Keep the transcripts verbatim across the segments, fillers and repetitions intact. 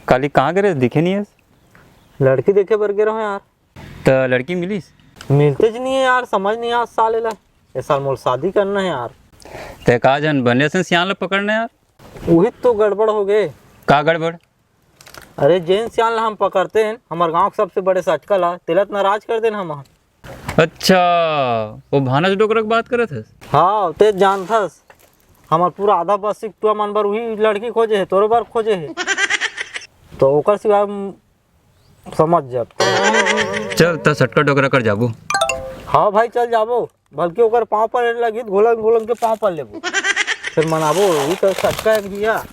काली कहाँ गे रहेस, दिखे नहीं हस? लड़की देखे बर गे रहो यार। त लड़की मिलिस? मिलते ज नहीं है यार, समझ नहीं आज साले ला। ये साल मोर शादी करना है यार। ते का जन बने असन सियान ला पकड़ना यार। वही तो गड़बड़ हो गए। का गड़बड़? अरे जेन सियान ला हम पकड़ते हैं, हमार गांव के सबसे बड़े सटका ला, तेला त नाराज कर देन हम। अच्छा, वो भानस डोकरा के बात करत हस? हाँ, ते जानथस, हमार पूरा आधा बस्ती के टुआ मन बर वही लड़की खोजे है, तोरो बर खोजे है। तो ओकर सिवा हम समझ जाब। चल, त सटका डोकरा कर जाबो। हाँ भाई, चल जाबो, बल्कि ओकर पाँव पर लगी, घोलन घोलन के पाँव पर लेबो, फिर मनाबो। ये तो सटका है भैया।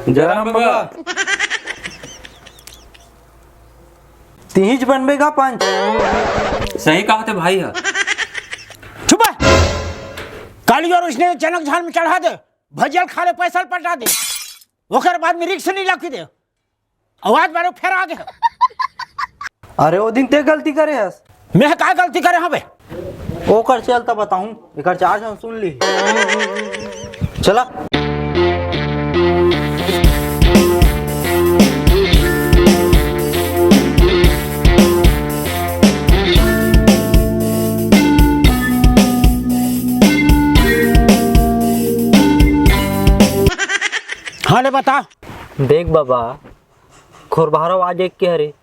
जय राम बाबा। तिहीच बनबे का पंच? सही कहा थे भाई ह। चुप है। काली और उसने जनक झाल में चढ़ा दे, भजियल खा ले, पैसा पटा दे, ओकर बाद में रिक्स नहीं लग दे। आवाज मारो, फेर आ गे। अरे, ओ दिन ते गलती करे हस। मैं का गलती करे हवे? ओकर चल त बताऊं, एकर चार झन सुन ली। चला। हाँ, ले बता। देख बाबा, खोरबहरा वाज एक के हरे,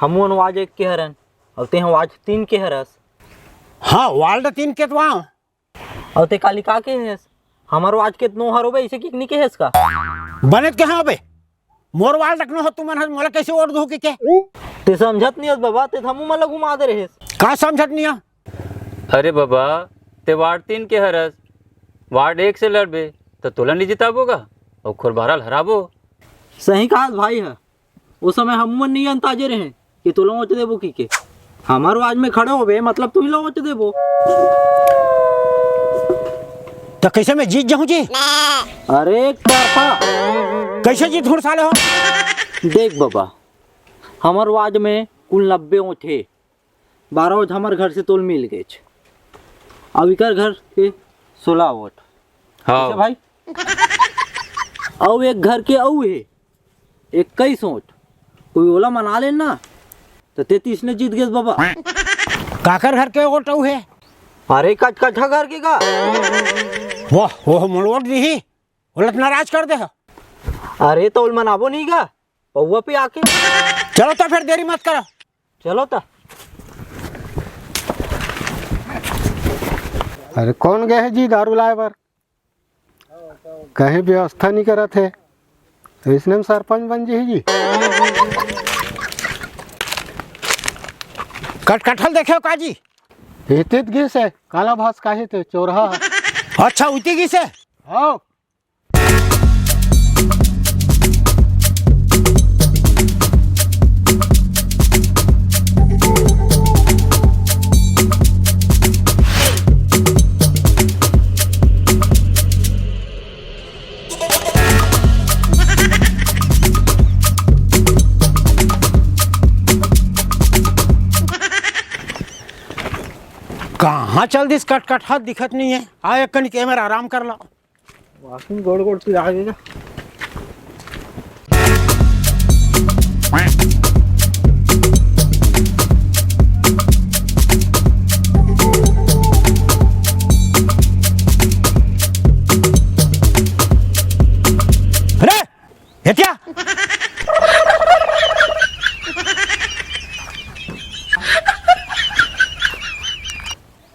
हमू मन वाज एक के हरन, अउ तेह वाज तीन के हरस। हाँ, वार्ड तीन के तो आंव। अउ ते काली का के हेस? हमर वाज के नौ हर होबे, इसे किक नी के हेस का? बने के हाँ बे, मोर वार्ड के नौ हो, तुमन हर मोला कैसे वोट दो के? ते समझत नहीं हस बाबा, ते हमू मन ला घुमा दे रहेस। का समझत नहीं है? अरे बाबा, ते वार्ड तीन के हरस, वार्ड एक से लड़बे, त तोला नहीं जिताबो गा, अउ खोरबहरा ल हराबो। सही कहा भाई ह, ओ समय हमू मन नहीं अंताजे रहे कि तोला वोट देबो की के। हमार वाज में खड़े होबे, मतलब तू ही ला वोट देबो। त कैसे मैं जीत जाऊं जी? अरे एक तरफा। कैसे जीत हुड़ साले हो? देख बाबा, हमर वाज में कुल नब्बे वोट हे, बारह वोट हमर घर से तोल मिल गेच। अब इकर घर के सोलह वोट। हाँ। अच्छा भाई, अउ एक घर के अउ हे इक्कीस वोट, कोई ओला मना लेन ना, तो तैंतीस ने जीत गेस बाबा। काकर घर के वोट अउ हे? अरे कचकचा घर के का? वाह, वो मोल वोट दी ही, ओला त नाराज कर दे ह। अरे तो ओल मनाबो नहीं का? पौवा पे आके। चलो तो फिर देरी मत करो। चलो तो। अरे कौन गए है जी दारू लाए बर? कहीं व्यवस्था नहीं करत है, तो इसने में सरपंच बन जी जी। कट कटहल देखे हो का जी? हितित गिस है, काला भास काहे ते चोरहा। अच्छा, उती गिस है। हाँ। कहाँ चल दिस कटकट, हाथ दिखत नहीं है। आ एक कनी कैमरा आराम कर ला। वाकिंग गोड़ गोड़ पिरा देगा। अरे, हेतिया।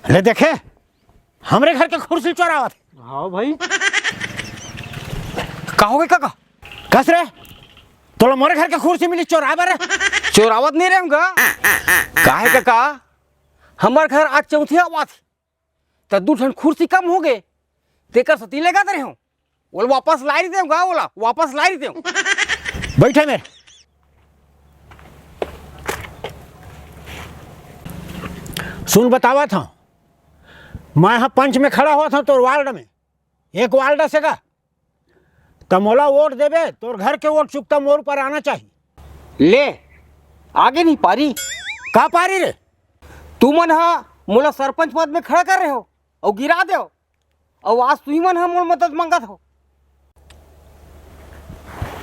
ले देखे, हमरे घर के खुर्सी चोरावत हे। हाँ भाई। का हो गे काका? कस रे, तोला मोरे घर के खुर्सी मिली चोराए बर रे? चोरावत नहीं रहेंव गा। काहे काका, हमर घर आज चौथी आवत हे, त दू ठन खुर्सी कम हो गे, तेकर सेती लेगत रहेंव। ओला वापस लाई देंव गा, ओला वापस लाई देंव। बैठे मेर। सुन बतावत हंव, मैं ह पंच में खड़ा होत हंव तोर वार्ड में, एक वार्ड से गा, त मोला वोट देबे, तोर घर के वोट चुकता मोर ऊपर आना चाहिए। ले, आगे नहीं पारी। का पारी रे? तुमन हा मोला सरपंच पद में खड़ा कर रहे हो अउ गिरा देव, अउ आज तुही मन हा मोर मदद मांगत हो।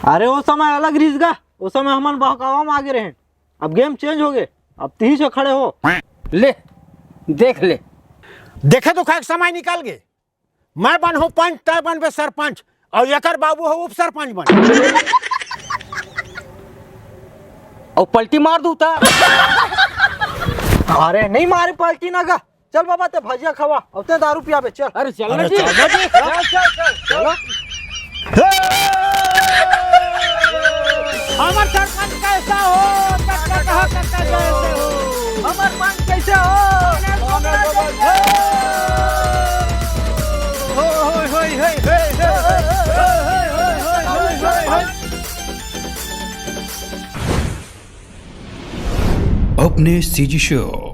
अरे, वो समय अलग रहिस गा, वो समय हमन बहकावा में आगे रहे, अब game change हो गए, अब तिही से खड़े हो। ले, देख ले। देखे तो खाक समय निकल गए। मैं बनहूं पंच, तय बनबे सरपंच, अउ एकर बाबू हो उप सरपंच बन। अउ पलटी मार दू ता। अरे, नहीं मारे पलटी ना गा। चल बाबा, ते भजिया खवा, अब ते दारू पियाबे, चल। अरे, चल ना अरे, जी। चल ना जी। चल, चल, चल, चलो। हमर सरपंच कैसा हो? कक्का कहा कक्का जैसे हो? हमर पंच कैसे हो? अपने सीजी शो